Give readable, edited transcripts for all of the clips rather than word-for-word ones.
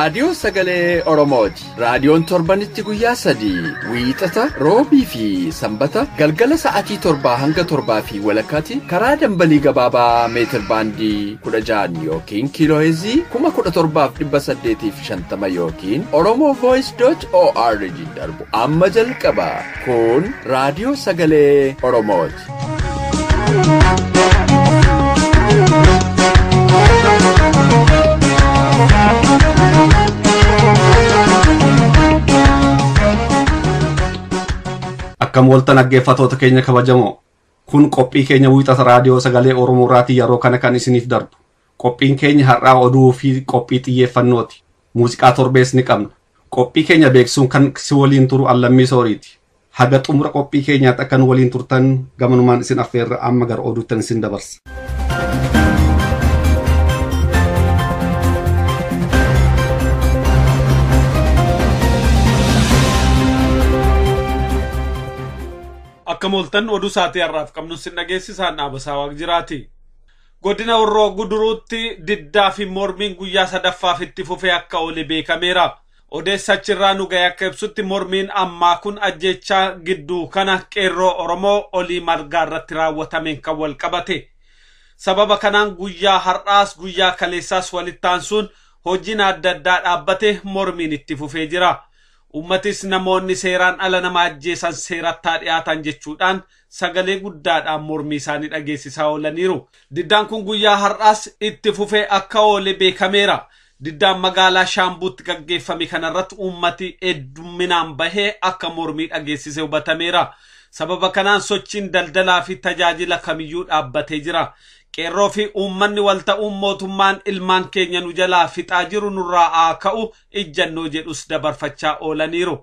raadiyoo sagalee Oromooti. Raadiyoon torbanitti guyyaa 3 wiixata, roobii fi sanbata galgala sa'aatii 7 hanga 7:30 karaa dambalii gabaabaa meetir baandii 16 yookiin kiilooheezii 17,850 yookiin oromovoice.org darbu amma jalqaba. Kun raadiyoo sagalee Oromooti. Akkam waltan dhaggeeffattoota keenya kabajamoo, kun qophii keenya wiixata raadiyoo sagalee Oromoo irraatii yeroo kana kan isiniif darbu. Qophiin keenya har'aa oduu fi qophii xiyyeeffannooti. Muuziqaa torbees ni qabna. Qophii keenya beeksisuun kan si waliin turu Allammii Sooriiti. Haga xumura qophii keenyaatti akka nu waliin turtan gamanumaan isin affeerra amma gara oduuttan isin dabarsa. Akka mooltan oduu sa'aatii har'aaf qabnu sin dhageessisaan Dhaabasaa Waaqjiraati. Godina Horroo Guduruutti diddaa fi mormiin guyyaa sadaffaaf itti fufee akka oole beekameera. Odeessa achirraa nu ga'e akka ibsutti mormiin ammaa kun ajjeechaa gidduu kana qeerroo Oromoo olii margaa irratti raawwatameen kan wal qabate. Sababa kanaan guyyaa har'aas guyyaa kaleessaas walitti aansuun hojiin adda addaa dhaabbate mormiin itti fufee jira. Uummatis namoonni seeraan ala nama ajjeesan seeratti haa dhiyaatan jechuudhaan sagalee guddaadhaan mormii isaanii dhageessisaa oolaniiru. Diddaan kun guyyaa har'aas itti fufee akka oole beekameera. Diddaan magaalaa Shaambuutti gaggeeffame kanarratti uummati heddumminaan bahee akka mormii dhageessise hubatameera. Sababa kanaan sochiin daldalaa fi tajaajila kamiyyuu dhaabbatee jira. Qeerroo fi uummanni wal ta'uun mootummaan ilmaan keenya nu jalaa fixaa jiru nurraa haa ka'u ijjannoo jedhus dabarfachaa oolaniiru.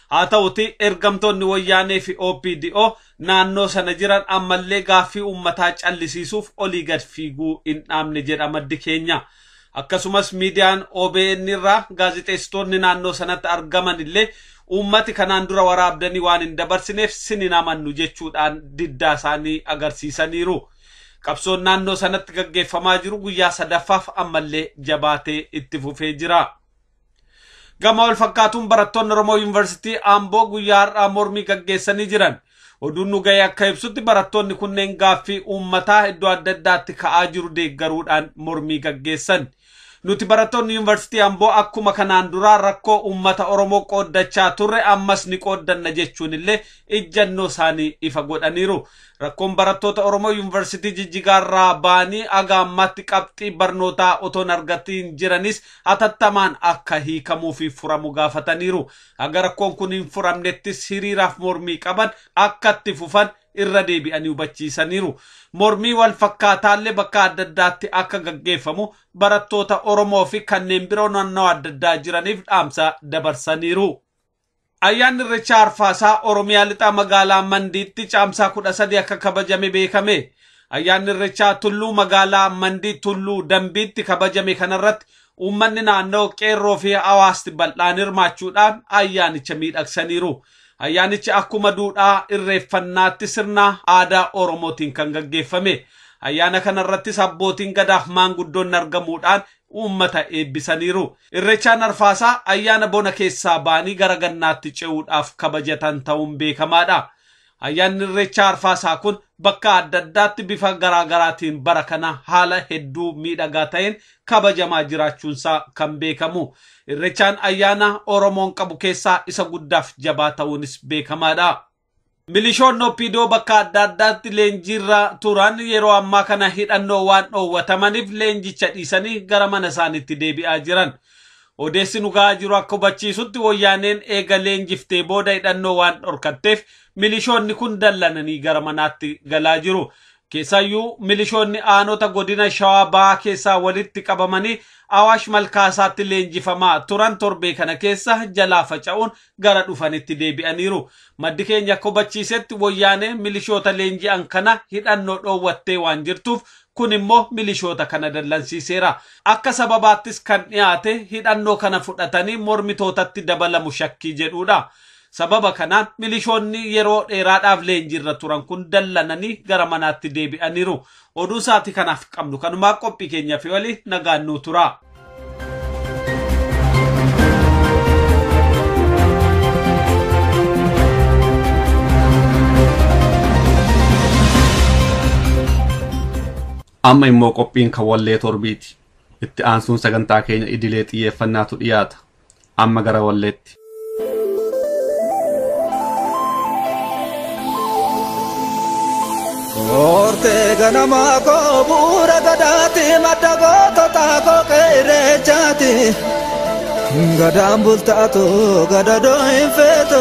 Haa ta'uti ergamtoonni wayyaanee fi OPDO naannoo sana jiran ammallee gaaffii uummataa callisiisuuf olii gad fiiguu hin dhaabne jedha maddi keenya. Akkasumas miidiyaan OBN irraa gaazexeessitoonni naannoo sanatti argaman illee uummati kanaan dura waraabdanii waan hin dabarsineef sin hin amannu jechuudhaan diddaa isaanii agarsiisaniiru. Qabsoon naannoo sanatti gaggeeffamaa jiru guyyaa sadaffaaf ammallee jabaatee itti fufee jira. Gama wal fakkaatuun barattoonni Oromoo Yuunivarsiitii Amboo guyyaa har'aa mormii gaggeessanii jiran. Oduun nu ga'e akka ibsutti barattoonni kunneen gaaffii uummataa iddoo adda addaatti ka'aa jiru deeggaruudhaan mormii gaggeessan. Nuti barattoonni Yuunivarsiitii Amboo akkuma kanaan duraa rakkoo uummata Oromoo qooddachaa turre ammas ni qooddanna jechuun illee ijjannoo isaanii ifa godhaniiru. Rakkoon barattoota Oromoo Yuunivarsiitii Jijjigaarraa ba'anii haga ammaatti qabxii barnootaa otoo hin argatiin jiranis hatattamaan akka hiikamuu fi furamu gaafataniiru. Haga rakkoon kun hin furamnettis hiriiraaf mormii qaban akka itti fufan irra deebi'anii hubachiisaniiru. Mormii wal fakkaataallee bakka adda addaatti akka gaggeeffamu barattoota Oromoo fi kanneen biroo naannoo adda addaa jiraniif dhaamsa dabarsaniiru. Ayyaanni Irreechaa Arfaasaa Oromiyaa lixaa magaalaa Mandiitti caamsaa 13 akka kabajame beekame. Ayyaanni Irreechaa Tulluu magaalaa Mandii Tulluu Dambiitti kabajame kanarratti uummanni naannoo qeerroo fi hawaasni bal'aan hirmaachuudhaan ayyaanicha miidhagsaniiru. Ayyaanichi akkuma duudhaa irreeffannaatti sirna aadaa Oromootiin kan gaggeeffame. Ayyaana kanarrattis abbootiin gadaaf maanguddoonni argamuudhaan uummata eebbisaniiru. Irreechaan Arfaasaa ayyaana bona keessaa ba'anii gara gannaatti ce'uudhaaf kabajatan ta'uun beekamaadha. Ayyaanni Irreechaa Arfaasaa kun bakka adda addaatti bifa garaagaraatiin bara kana haala hedduu miidhagaa ta'een kabajamaa jiraachuunsaa kan beekamu. Irreechaan ayyaana Oromoon qabu keessaa isa guddaaf jabaa ta'uunis beekamaadha. Milishoonni OPDO bakka adda addaatti leenjiirra turan yeroo ammaa kana hidhannoo waan dhoowwatamaniif leenjicha dhiisanii gara mana isaaniitti deebi'aa jiran. Odeessi nu ga'aa jiru akka hubachiisutti wayyaaneen eega leenjiftee booda hidhannoo waan dhorkatteef milishoonni kun dallananii gara manaatti galaa jiru. Keessaayyuu milishoonni aanota godina Shawaa Bahaa keessaa walitti qabamanii Awaash Malkaasaatti leenjifamaa turan torbee kana keessa jalaa faca'uun gara dhufanitti deebi'aniiru. Maddi keenya akka hubachiisetti wayyaaneen milishoota leenji'an kana hidhannoo dhoowwattee waan jirtuuf kun immoo milishoota kana dallansiiseera. Akka sababaattis kan dhiyaate hidhannoo kana fudhatanii mormitootatti dabalamu shakkii jedhudha. Sababa kanaan milishoonni yeroo dheeraadhaaf leenjiirra turan kun dallananii gara manaatti deebi'aniiru. Oduu isaati kanaaf qabnu kanumaa qophii keenya fi walii nagaan nuu tura. Amma immoo qophiin kan wallee torbiiti. Itti aansuun sagantaa keenya idilee xiyyeeffannaatu dhiyaata. Amma gara walleetti. Orte ganama koo bu'uura gadaati madda goototaa koo qeerrechaati. Gadaan bultaatu gadadoo hin feetu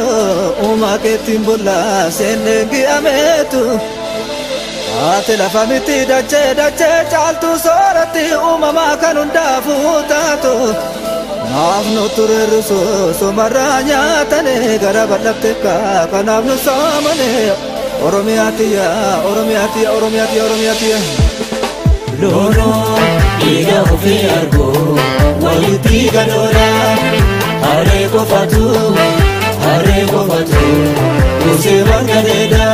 uumaa keettiin bullaa seenneen gi'ameetu. Haati lafa miti dachee dachee caaltu sooratti uumamaa kan hundaafuu taatu. Naaf nu tureerrisu somarraa nyaatane gara bal'atte kanaaf nu saamane. Oromiyaatiya Oromiyaatiya Oromiyaatiya Oromiyaatiya. Loonoo dhiiga ofii argu walitti gadoola harree qofatu goosee margadeedha.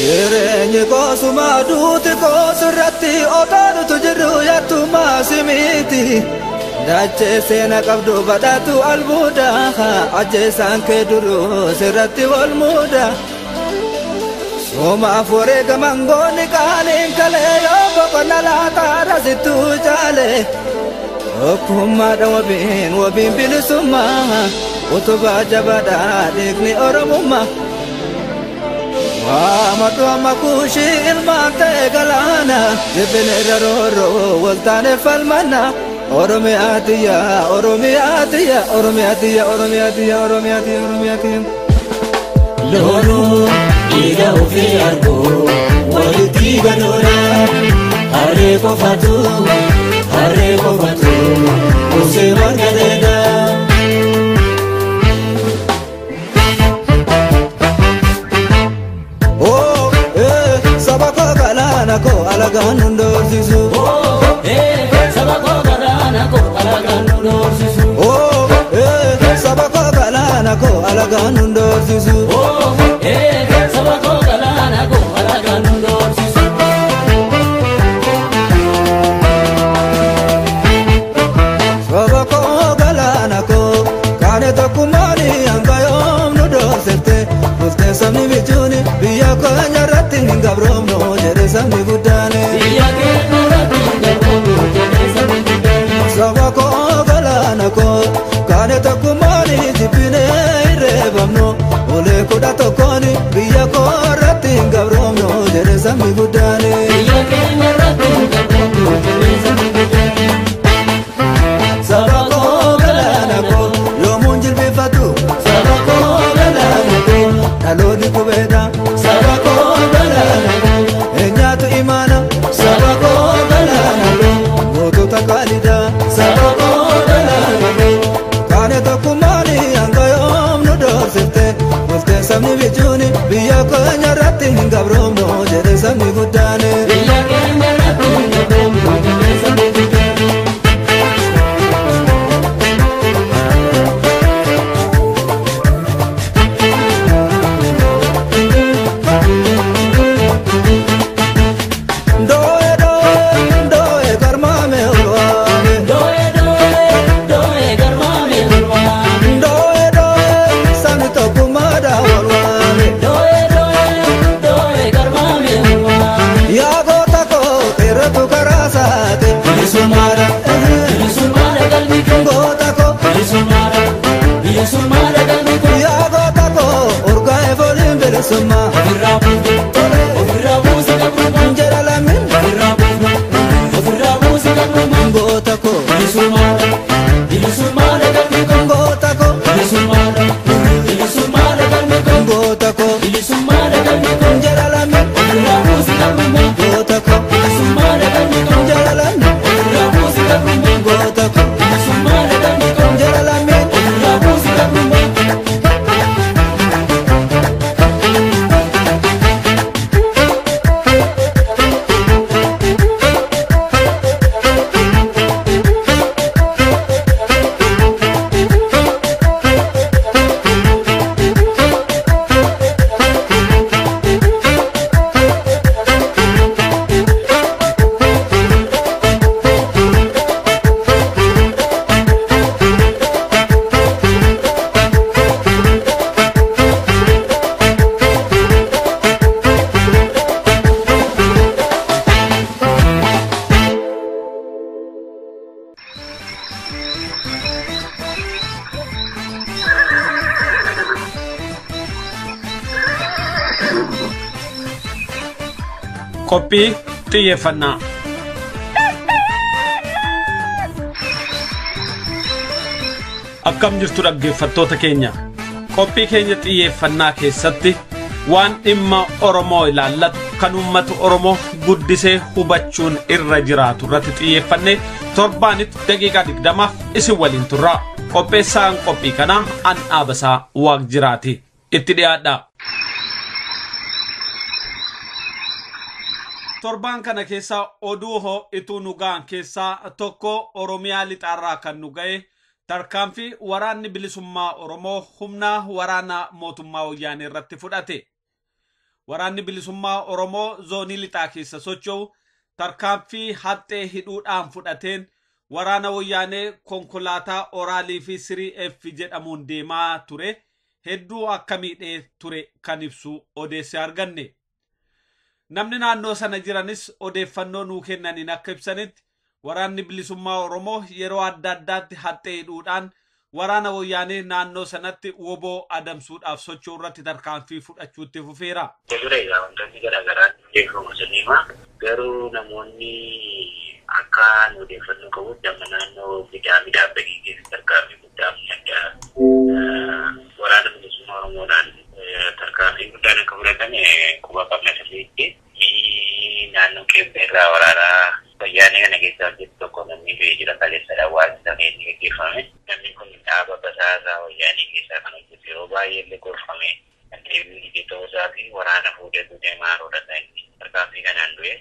Jireenyi koosuma duuti koosirratti otoo jirru yattumaa simiti. Dachee seena qabdu badhaatu albuuda ajjeesaan kee duruu sirratti wal muuda. Soomaaf wareegaman goonni qaaliin kalee yoo boqonna laataa rasittuu caale. Tokkummaadha wabiin wabiin bilisummaa utubaa jabaadha dhiigni oromummaa. Waamadhu amma kuushii ilmaan ta'e galaana jibbin irra roorroo waltaane falmanna. Oromiyaatiya Oromiyaatiya Oromiyaatiya Oromiyaatiya Oromiyaatiya Oromiyaatiya. Loonoo dhiiga ofii argu walitti gadoola harree qofatu goosee margadeedha. Saba koo galaana koo alagaan nu dhoorsisu. Saba koo galaana koo alagaan nu dhoorsisu. Saba koo galaana koo alagaan nu dhoorsisu. Saba koo galaana koo alagaan nu dhoorsisu. Saba koo galaana koo kaane tokkummaani hanga yoom nu dhoorsifte bultee sabni bichuuni biyya keenya irratti hin gabroomnu jedhe sabni guddaane. Biyya keenya irratti hin gabroomnu jedhe sabni guddaane. Saba koo galaana koo kaane tokkummaani jibbinee hin reebamnu ulee 11 biyya koo irratti hin gabroomnu jedhe sabni guddaane. Biyya keenya irratti hin gabroomnu jedhe sabni guddaane. Saba koo galaana koo yoomuun jilbeeffatu. Saba koo galaana koo dhaloonni qubeedha. Saba koo galaana koo eenyaatu imaana. Saba koo galaana koo gootota qaaliidha. Saba koo galaana koo kaane tokkummaani hanga yoom nu doorsifte bultee sabni bichuuni biyya keenya irratti hin gabroomnu jedhe sabni guddaane. Biyya keenya irratti hin gabroomnu jedhe sabni guddaane. Doe doe doe garmaame olwaame. Doe doe doe garmaame olwaame. Doe doe sabni tokkummaadha olwaame. Doe doe doe garmaame olwaame. Yaa goota koo qeerratu karaa saate. Bilisummaadha. Bilisummaadha qalbii koo. Goota koo. Bilisummaadha. Bilisummaadha qalbii koo. Yaa goota koo urgaa'e fooliin bilisummaa. Ofirraa buufne. Ofirraa buuse qabrummaa. Jedha lammiin. Ofirraa buufne. Ofirraa buuse qabrummaa. Goota koo. Bilisummaadha. Bilisummaadha qalbii koo. Goota koo. Bilisummaadha. Bilisummaadha qalbii koo. Goota koo. Bilisummaadha qalbii koo. Jedha lammiin. Ofirraa buuse qabrummaa. Goota koo. Bilisummaadha qalbii koo. Jedha lammiin. Ofirraa buuse qabrummaa. Goota koo. Bilisummaadha qalbii koo. Jedha lammiin. Ofirraa buuse qabrummaa. Qophii xiyyeeffannaa. Akkam jirtu dhaggeeffattoota keenya. Qophii keenya xiyyeeffannaa keessatti waan dhimma Oromoo ilaallatu kan uummata Oromoo guddisee hubachuun irra jiraatu irratti xiyyeeffannee torbaanitti daqiiqaa 20 isin waliin turra. Qopheessaan qophii kanaa an Dhaabasaa Waaqjiraati. Itti dhiyaadha. Torbaan kana keessa oduu ho'ituu nu ga'an keessaa tokko Oromiyaa lixaarraa kan nu ga'e tarkaanfii waraanni bilisummaa Oromoo humna waraana mootummaa wayyaanee irratti fudhate. Waraanni bilisummaa Oromoo zoonii lixaa keessa socho'u tarkaanfii haxxee hidhuudhaan fudhateen waraana wayyaanee konkolaataa Oraalii fi Sirii F jedhamuun deemaa ture hedduu akka miidhee ture kan ibsu odeesse arganne. Namni naannoo sana jiranis odeeffannoo nuu kennaniin akka ibsanitti waraanni bilisummaa Oromoo yeroo adda addaatti haxxee hidhuudhaan waraana wayyaanee naannoo sanatti woboo adamsuudhaaf socho'u irratti tarkaanfii fudhachuutti fufeera. Dura egaa wantoonni garaagaraa odeeffamu saniima garuu namoonni akka odeeffannoo qabutti amma naannoo midhaan dhagii keessa tarkaanfii guddaa adda waraana bilisummaa Oromoodhaan tarkaanfii guddaan akka fudhatame quba qabna sirriitti. Naannoo keessa irraa waraana wayyaanee kana keessa hojjetu tokko namni du'ee jira kaleessadha waan isa inni gaggeeffame. Namni kun dhaaba basaasaa wayyaanee keessaa kan hojjetu yeroo baay'ee illee gorfame kan deebi'u ta'uu isaa fi waraana fuudhee deemaa haroodha inni tarkaanfii kanaan du'e.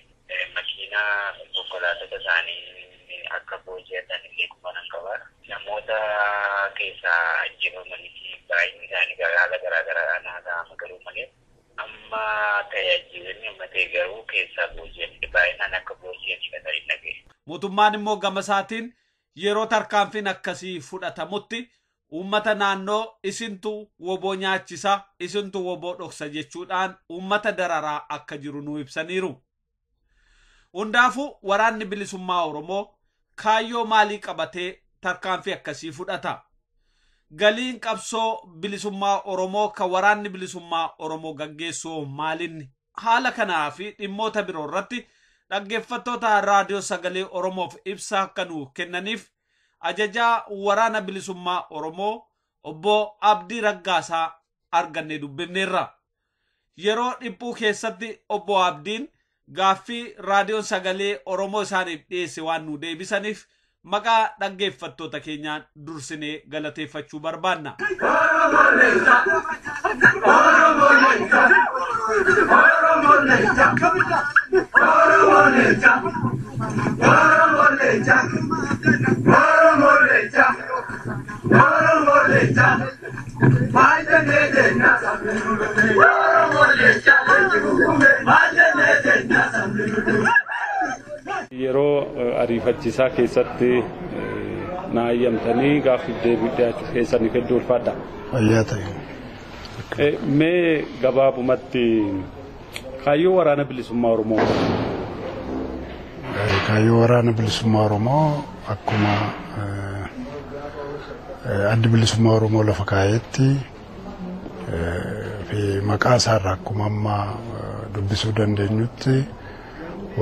Makiinaa konkolaattota isaanii akka booji'atan illee quba nan qaba. Namoota keessaa ajjeefamanii fi baay'inni isaanii haala garaa garaadhaan haasa'ama garuu malee amma ta'e ajjeefamni amma ta'e garuu keessaa booji'anii baay'inaan akka booji'anii kan hin dhageenye. Mootummaan immoo gama isaatiin yeroo tarkaanfiin akkasii fudhatamutti uummata naannoo isintu woboo nyaachisa isintu woboo dhoksa jechuudhaan uummata dararaa akka jiru nu ibsaniiru. Hundaafuu waraanni bilisummaa Oromoo kaayyoo maalii qabatee tarkaanfii akkasii fudhata? Galiin qabsoo bilisummaa Oromoo kan waraanni bilisummaa Oromoo gaggeessu maalinni? Haala kanaa fi dhimmoota biroo irratti dhaggeeffattoota raadiyoo sagalee Oromoof ibsa akka nuu kennaniif ajajaa waraana bilisummaa Oromoo obbo Abdii Raggaasaa argannee dubbifneerra. Yeroo dhiphuu keessatti obbo Abdiin gaaffii raadiyoon sagalee Oromoo isaaniif dhiyeesse waan nu deebisaniif maqaa dhaggeeffattoota keenyaan dursinee galateeffachuu barbaanna. Yeroo ariifachiisaa keessatti na hayyamtanii gaaffiif deebii dhiyaachuu keessaniif hedduu ulfaadha. Fayyaa ta'e. Mee gabaabumatti kaayyoo waraana bilisummaa Oromoo. Kaayyoo waraana bilisummaa Oromoo akkuma addi bilisummaa Oromoo lafa kaa'etti fi maqaa isaarraa akkuma amma dubbisuu dandeenyutti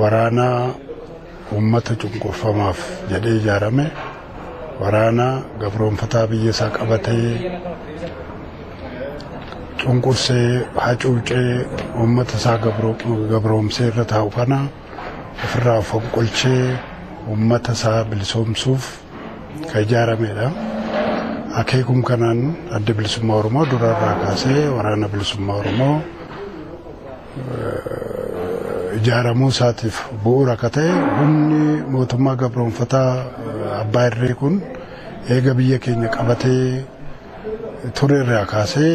waraana uummata cunqurfamaaf jedhee ijaarame waraana gabroonfataa biyya isaa qabatee cunqursee hacuucee uummata isaa gabroomsee irra taa'u kana ofirraa fonqolchee uummata isaa bilisoomsuuf kan ijaaramedha. Akeekum kanaan adda bilisummaa Oromoo durarraa kaasee waraana bilisummaa Oromoo ijaaramuu isaatiif bu'uura akka ta'e humni mootummaa gabroonfataa abbaa irree kun eega biyya keenya qabatee turerraa kaasee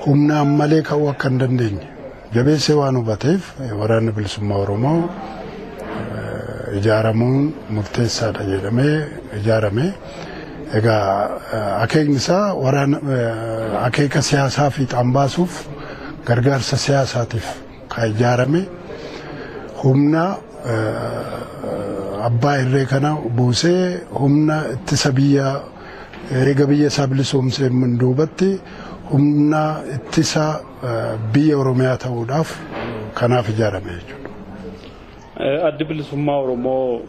humnaan malee ka'uu akka hin dandeenye jabeessee waan hubateef waraanni bilisummaa Oromoo ijaaramuun murteessaadha jedhamee ijaarame. Egaa akeekni isaa waraana akeeka siyaasaa fiixaan baasuuf gargaarsa siyaasaatiif kan ijaarame humna abbaa irree kana buusee humna ittisa biyya eega biyya isaa bilisoomsee duubatti humna ittisa biyya Oromiyaa ta'uudhaaf kanaaf ijaarame jechuudha. Addi bilisummaa Oromoo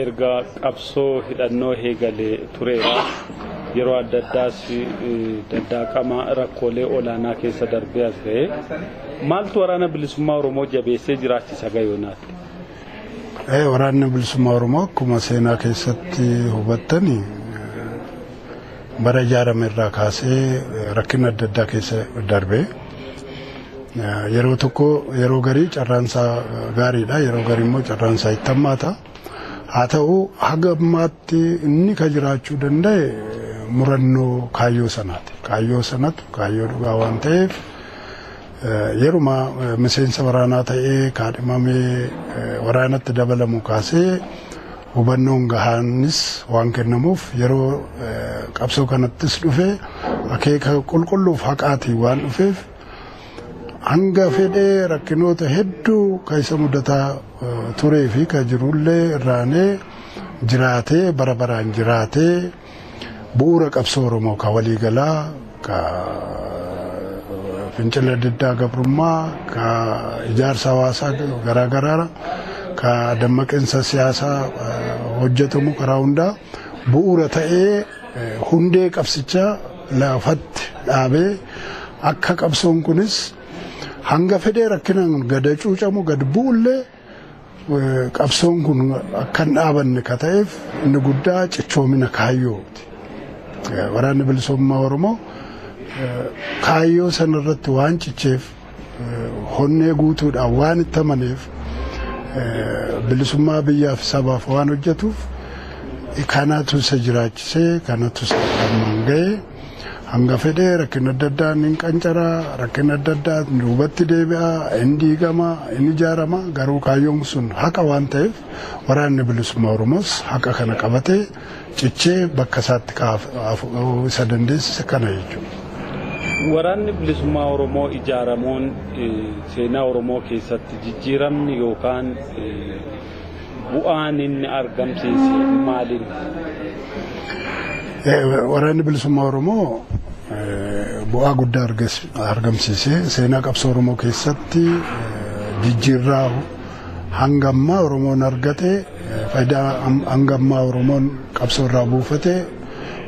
erga qabsoo hidhannoo eegalee tureera. Yeroo adda addaas daddaaqama rakkoolee olaanaa keessa darbee as ga'e. Maaltu waraana bilisummaa Oromoo jabeessee jiraachisa gayoonaatti? Waraanni bilisummaa Oromoo akkuma seenaa keessatti hubattani bara ijaarame irraa kaasee rakkina adda addaa keessa darbee yeroo tokko yeroo garii carraansaa gaariidha, yeroo garii immoo carraansaa itti hammaata. Haa ta'u haga ammaatti inni ka jiraachuu danda'e murannoo kaayyoo sanaati. Kaayyoo sanatu kaayyoo dhugaa waan ta'eef yeruma miseensa waraanaa ta'ee kaadhimamee waraanatti dabalamu kaasee hubannoon gahaanis waan kennamuuf yeroo qabsoo kanattis dhufe akeeka qulqulluuf haqaatiin waan dhufeef hanga fedhee rakkinoota hedduu ka isa mudataa turee fi ka jirullee irraanee jiraatee bara baraan jiraatee bu'uura qabsoo Oromoo ka waliigalaa ka fincila diddaa gabrummaa ka ijaarsa hawaasaa garaagaraa ka dammaqinsa siyaasaa hojjetamu karaa hundaa bu'uura ta'ee hundee qabsichaa lafatti dhaabee akka qabsoon kunis hanga fedhee rakkinaan gad cuucamu gad bu'ullee qabsoon kun akka hin dhaabanne ka ta'eef inni guddaa cichoomina kaayyooti. Waraanni bilisummaa Oromoo kaayyoo sanarratti waan cicheef honnee guutuudhaan waan itti amaneef bilisummaa biyyaaf sabaaf waan hojjetuuf kanatu isa jiraachisee kanatu isa ammaan ga'e hanga fedhee rakkina adda addaa ni qancaraa, rakkina adda addaa duubatti deebi'a, hin diigama, hin ijaarama, garuu kaayyoon sun haqa waan ta'eef waraanni bilisummaa Oromoos haqa kana qabatee cichee bakka isaatti isa dandeessise kana jechuudha. Waraanni bilisummaa Oromoo ijaaramuun seenaa Oromoo keessatti jijjiiramni yookaan bu'aan inni argamsiise maaliin? Waraanni bilisummaa Oromoo bu'aa guddaa argamsiise seenaa qabsoo Oromoo keessatti jijjiirraa hanga ammaa Oromoon argate faayidaa hanga ammaa Oromoon qabsoo irraa buufate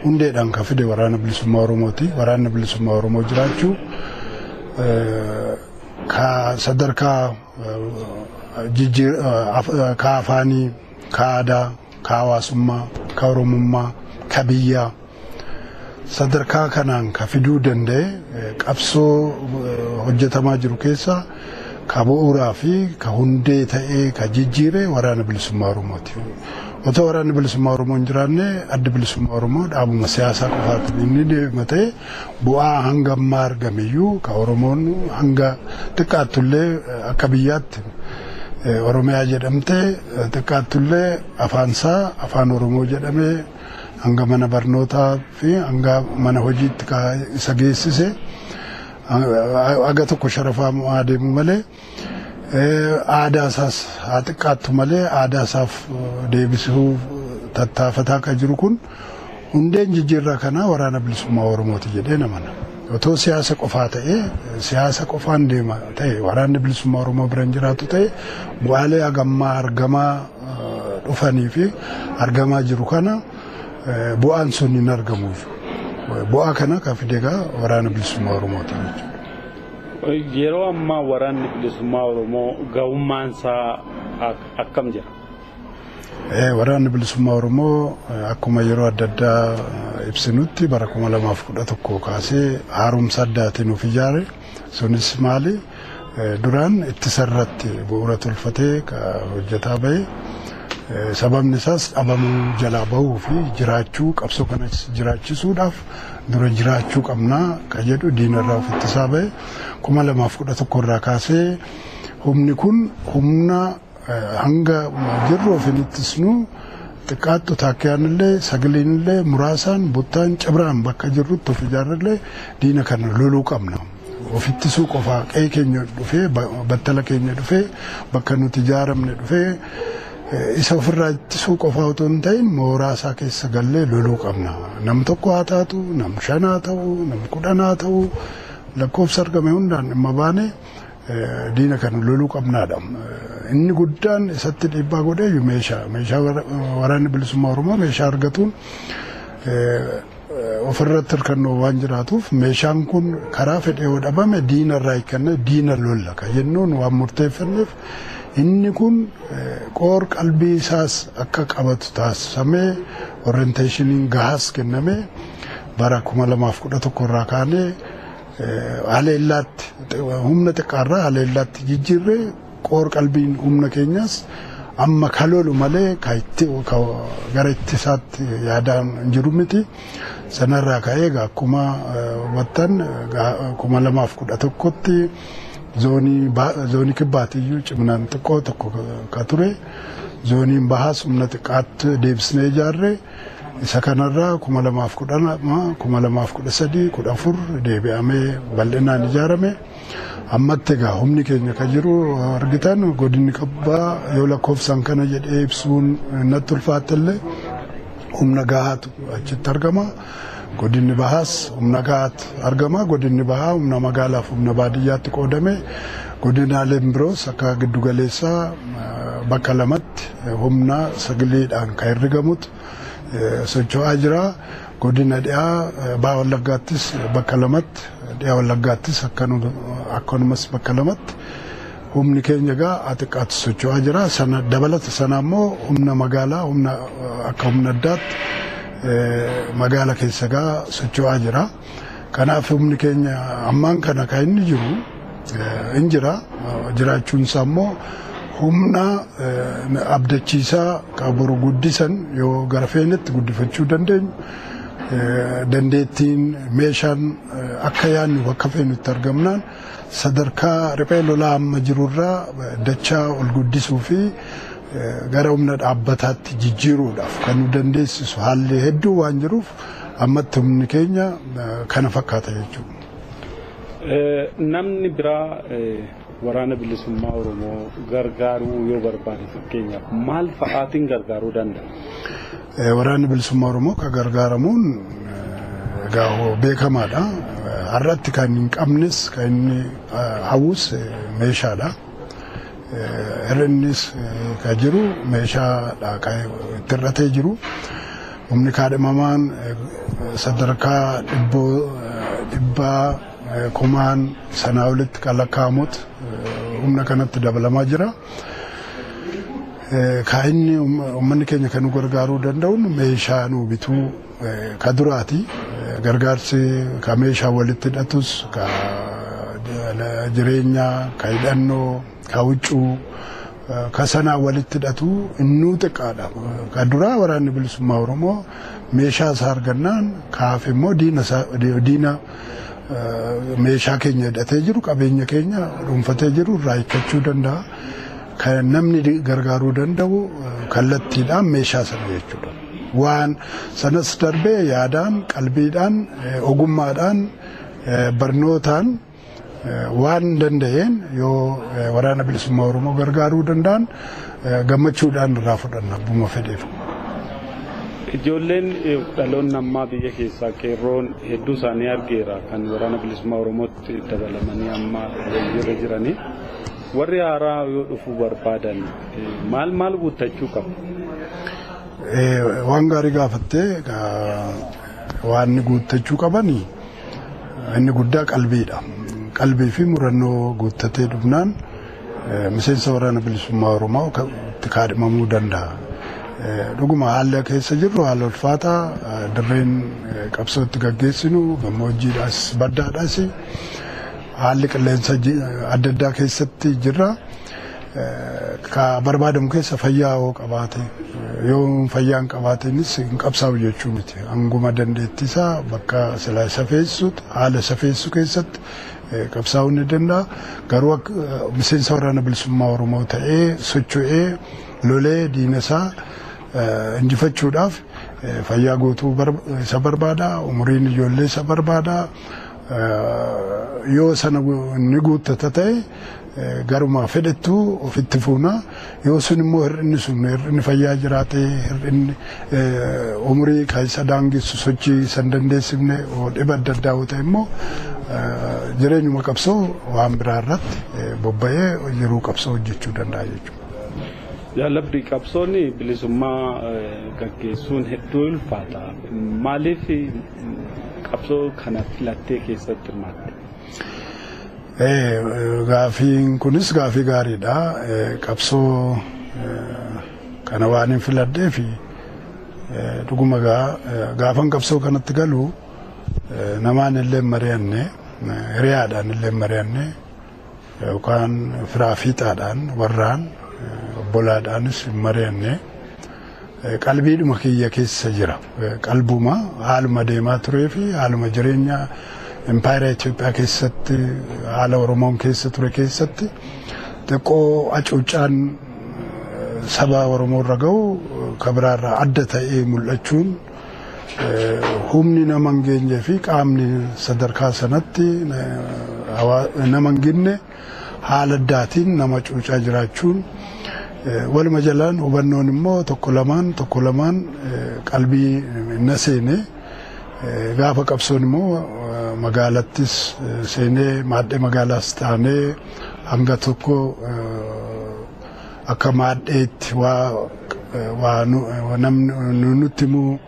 hundeedhaan kan fide waraana bilisummaa Oromooti. Waraanni bilisummaa Oromoo jiraachuu ka sadarkaa ka afaanii, ka aadaa, ka hawaasummaa, ka Oromummaa, ka biyyaa sadarkaa kanaan ka fiduu danda'e qabsoo hojjetamaa jiru keessaa ka bu'uuraa fi ka hundee ta'ee ka jijjiire waraana bilisummaa Oromooti. Otoo waraanni bilisummaa Oromoo hin jiraanne addi bilisummaa Oromoo dhaabuma siyaasaa qofaatiin inni deema ta'e bu'aa hanga ammaa argameyyuu ka Oromoon hanga xiqqaattullee akka biyyaatti Oromiyaa jedhamtee xiqqaattullee afaansaa afaan Oromoo jedhamee hanga mana barnootaa fi hanga mana hojiitti isa geessise aga tokko sharafaa adeemu malee aadaa isaas haa xiqqaattu malee aadaa isaaf deebisuu tattaafataa kan jiru kun hundeen jijjiirraa kanaa waraana bilisummaa Oromooti jedhee namana. Otoo siyaasa qofaa ta'ee siyaasa qofaan deema ta'e waraanni bilisummaa Oromoo bira hin jiraatu ta'e bu'aalee hagammaa argamaa dhufanii fi argamaa jiru kana bu'aan sun hin argamuuf. Bu'aa kana kan fide egaa waraana bilisummaa Oromooti jechuudha. Yeroo ammaa waraanni bilisummaa Oromoo gahummaan isaa akkam jira? Waraanni bilisummaa Oromoo akkuma yeroo adda addaa ibsinutti bara 2011 kaasee haaromsa addaatiin of ijaare. Sunis maali? Duraan ittisa irratti bu'uura tolfatee hojjetaa bahe. Sababni isaas dhabamuu jalaa bahuu fi jiraachuu qabsoo kanas jiraachisuudhaaf dura jiraachuu qabnaa kan jedhu diinarraa of ittisaa bahe. 2011 irraa kaasee humni kun humna hanga jirru of hin ittisnu xiqqaattu taakkiyaan sagaleen illee muraasaan buttaan cibraan bakka jirrutti of ijaarrellee diina kana loluu qabna. Of ittisuu qofaa qe'ee keenya dhufee battala keenya dhufee bakka nuti ijaaramne dhufee Isa ofirraa ittisuu qofa otoo hin ta'in mooraa isaa keessa gallee loluu qabna. Nam tokko haa taatu, nam shan haa ta'u, nam 10 haa ta'u, lakkoofsa argame hundaan dhimma baane diina kana loluu qabnaadha. Inni guddaan isatti dhiibbaa godhee meeshaa waraanni bilisummaa Oromoo meeshaa argatuun ofirratti hirkannoo waan jiraatuuf meeshaan kun karaa fedhee yoo dhabame diina irraa hiikannee diina lolla kan jennuun waan murteeffanneef inni kun qoor qalbii isaas akka qabatu taasifamee orienteeshiniin gahaas kennamee bara 2011 irraa kaanee haleellaatti humna xiqqaarraa haleellaatti jijjiirree qoor qalbiin humna keenyas amma kalolu malee gara ittisaatti yaadaan jiru miti. Sanarraa ka'ee egaa akkuma hubattan 2011tti zoonii kibbaatiyyuu ciminaan xiqqoo tokko ka ture zooniin bahaas humna xiqqaatti deebisnee ijaarre isa kanarraa 2012 2013 14 deebi'amee bal'inaan ijaarame. Ammatti egaa humni keenya kan jiru argitan godinni kibbaa yoo lakkoofsaan kana jedhee ibsuun natti ulfaatellee humna gahaatu achitti argama. Godinni bahaas humna gahaatu argama. Godinni bahaa humna magaalaaf humna baadiyyaatti qoodame. Godinaaleen biroos akka giddugaleessaa bakka lamatti humna sagaleedhaan kan herregamutu socho'aa jira. Godina dhiyaa baha Wallaggaattis bakka lamatti, dhiyaa Wallaggaattis akkanumas bakka lamatti humni keenya egaa xiqqaatu socho'aa jira. Sana dabalata sana immoo humna magaalaa humna akka humna addaatti magaala keessa egaa socho'aa jira. Kanaaf humni keenya ammaan kana kan inni jiru hin jira. Jiraachuun isaa immoo humna abdachiisaa kan boru guddisan yoo gara feenetti guddifachuu dandeenyu dandeettiin meeshaan akka yaadnu bakka feenutti argamnaan sadarkaa riphee lolaa amma jirurraa dachaa ol guddisuu fi gara humna dhaabbataatti jijjiiruudhaaf kan nu dandeessisu haalli hedduu waan jiruuf ammatti humni keenya kana fakkaata jechuudha. Namni biraa waraana bilisummaa Oromoo gargaaruu yoo barbaade fakkeenyaaf maal fa'aatiin gargaaruu danda'a? Waraanni bilisummaa Oromoo kan gargaaramuun egaa beekamaadha. Har'atti kan hin qabnes kan inni hawwus meeshaadha. Hir'innis kan jiru meeshaadha kan itti hir'atee jiru. Humni kaadhimamaan sadarkaa dhibbaa kumaan sanaa olitti kan lakkaa'amutu humna kanatti dabalamaa jira. Kan inni uummanni keenya kan nu gargaaruu danda'uun meeshaa nu bituu ka duraati. Gargaarsi ka meeshaa walitti hidhatus, ka jireenyaa, ka hidhannoo, ka huccuu, ka sanaa walitti hidhatu innuu xiqqaadha. Ka duraa waraanni bilisummaa Oromoo meeshaa isaa argannaan kaaf immoo diina meeshaa keenya hidhatee jiru qabeenya keenya dhuunfatee jiru irraa hiikkachuu danda'a. Kan namni gargaaruu danda'u kallattiidhaan meeshaa sana jechuudha. Waan sanas darbee yaadaan, qalbiidhaan, ogummaadhaan, barnootaan waan danda'een yoo waraana bilisummaa Oromoo gargaaruu danda'an gammachuudhaan irraa fudhanna abbuma fedheef. Ijoolleen dhaloonni ammaa biyya keessaa qeerroon hedduu isaanii argeera kan waraana bilisummaa Oromootti dabalamanii amma leenjiirra jiranii. Warri haaraa yoo dhufuu barbaadan maal maal guuttachuu qabu? Waan gaarii gaafattee waan guuttachuu qaban inni guddaa qalbiidha. Qalbii fi murannoo guuttatee dhufnaan miseensa waraana bilisummaa Oromoo itti kaadhimamuu danda'a. Dhuguma haalli keessa jirru haala ulfaataa dirreen qabsoo itti gaggeessinu gammoojjiidhaas baddaadhaas haalli qilleensa adda addaa keessatti jirra. Ka barbaadamu keessa fayyaa yoo qabaate yoo fayyaa hin qabaatinis hin qabsaa'u jechuu miti. Hanguma dandeettisaa bakka silaa isa feessutti haala isa feessu keessatti qabsaa'uu ni danda'a. Garuu miseensa waraana bilisummaa Oromoo ta'ee socho'ee lolee diina isaa injifachuudhaaf fayyaa guutuu isa barbaada. Umuriin ijoollee isa barbaada. Yoo sana ni guuttata ta'e garuma fedhettu ofitti fuuna. Yoo sun immoo hir'inni sun hir'inni fayyaa jiraate, hir'inni umurii kan isa daangessu, sochii isa hin dandeessifne, dhiba adda addaa yoo ta'e immoo jireenyuma qabsoo waan biraa irratti bobba'ee jiruu qabsoo hojjechuu danda'a jechuudha. Jaalabbii, qabsoon bilisummaa gaggeessuun hedduu ulfaata. Maaliif qabsoo kana filattee keessatti hirmaatte? Gaafiin kunis gaafii gaariidha. Qabsoo kana waan hin filadhee fi dhuguma gaafan qabsoo kanatti galu namaan illee mari'anne, hiriyaadhaan illee mari'anne, yookaan firaa fiixaadhaan, warraan, obbolaadhaanis hin mari'anne. Qalbiidhuma kiyya keessa jira. Qalbuma haaluma deemaa turee fi haaluma jireenya impaayera Itoophiyaa keessatti, haala Oromoon keessa ture keessatti xiqqoo hacuuccaan saba Oromoo irra gahu kabiraarraa adda ta'ee mul'achuun, humni nama hin geenyee fi qaamni sadarkaa sanatti nama hin ginne haala addaatiin nama cuucaa jiraachuun, waluma jalaan hubannoon immoo tokko lamaan tokko lamaan qalbii na seene. Gaafa qabsoon immoo magaalattis seenee, maadhee magaalaas taanee, hanga tokko akka maadheetti waa namni nutti himuu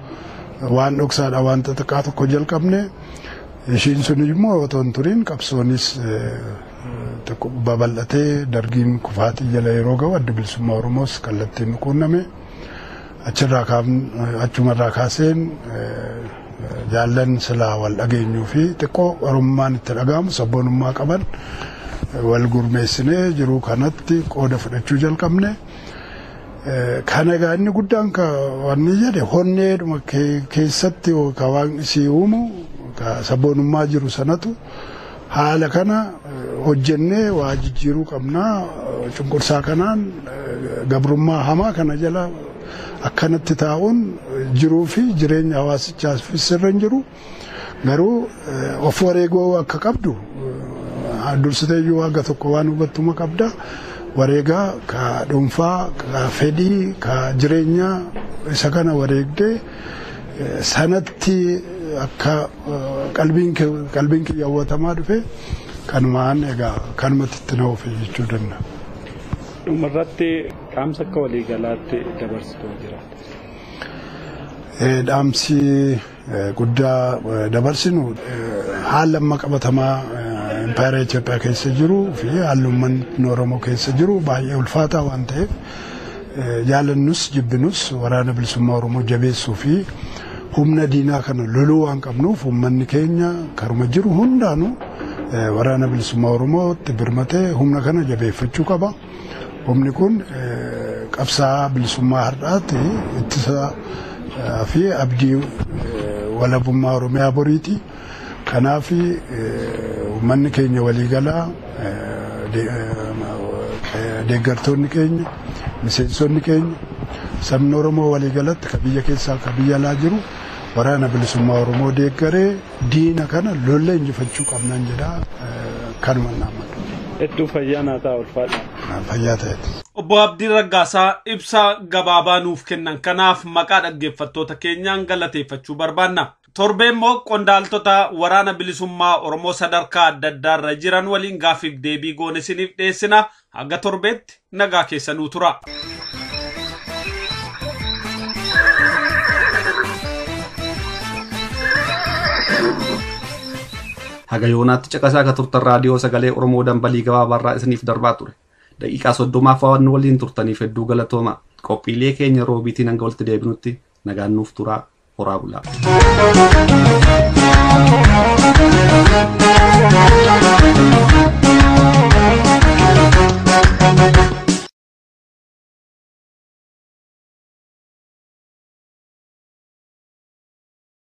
waan dhoksaadha waan xixiqqaa tokko jalqabne. Ishiin sun immoo otoo hin turiin qabsoonis babal'atee, dargiin kufaatii jala yeroo ga'u Adda Bilisummaa Oromoos kallattiin nu quunname. Achumarraa kaaseen jaallan silaa wal dhageenyuu fi xiqqoo Oromummaan itti dhaga'amu, sabboonummaa qaban wal gurmeessinee jiruu kanatti qooda fudhachuu jalqabne. Kana egaa inni guddaan wanni jedhe honneedhuma keessatti ka waaqni sii uumu, ka sabboonummaa jiru sanatu haala kana hojjennee waa jijjiiruu qabnaa, cunqursaa kanaan gabrummaa hamaa kana jala akkanatti taa'uun jiruu fi jireenya hawaasichaaf sirra hin jiru. Garuu of wareegoo akka qabdu dursitee iyyuu haga tokko waan hubattuma qabda. Wareegaa ka dhuunfaa, ka fedhii, ka jireenyaa isa kana wareegdee sanatti akka qalbiin kiyya hawwatamaa dhufe, kanumaan egaa kanumatti itti na oofe jechuu danda'a. Dhumarratti dhaamsa akka waliigalaatti dabarsitu jiraata. Dhaamsi guddaa dabarsinu, haala amma qabatamaa impaayera Itoophiyaa keessa jiru fi haalli uummanni Oromoo keessa jiru baay'ee ulfaataa waan ta'eef, jaalannus jibbinus Waraana Bilisummaa Oromoo jabeessuu fi humna diinaa kana loluu waan qabnuuf, uummanni keenya karuma jiru hundaanuu Waraana Bilisummaa Oromootti birmatee humna kana jabeeffachuu qaba. Humni kun qabsaa bilisummaa har'aati, ittisa fi abdii walabummaa Oromiyaa boriiti. Kanaaf uummanni keenya waliigalaa, deeggartoonni keenya, miseensonni keenya, sabni Oromoo waliigalatti ka biyya keessaa ka biyya alaa jiru Waraana Bilisummaa Oromoo deeggaree diina kana lollee injifachuu qabnaan jedhaa, kanuma naammadhu. Hedduu fayyaa naa ta'a, ulfaadha. Fayyaa ta'eeti. Obbo Abdii Raggaasaa, ibsa gabaabaa nuuf kennan kanaaf maqaa dhaggeeffattoota keenyaan galateeffachuu barbaanna. Torbee immoo qondaaltota Waraana Bilisummaa Oromoo sadarkaa adda addaarra jiran waliin gaaffiif deebii goone isiniif dhiyeessina. Haga torbeetti nagaa keessanuu tura. Haga yoonaatti caqasaa akka turtan raadiyoo Sagalee Oromoo dambalii gabaabaarraa isiniif darbaa ture. Daqiiqaa 30f waan nu waliin turtaniif hedduu galatooma. Qophiilee keenya roobiitiin hanga walitti deebinutti nagaan nuuf turaa, horaa bulaa.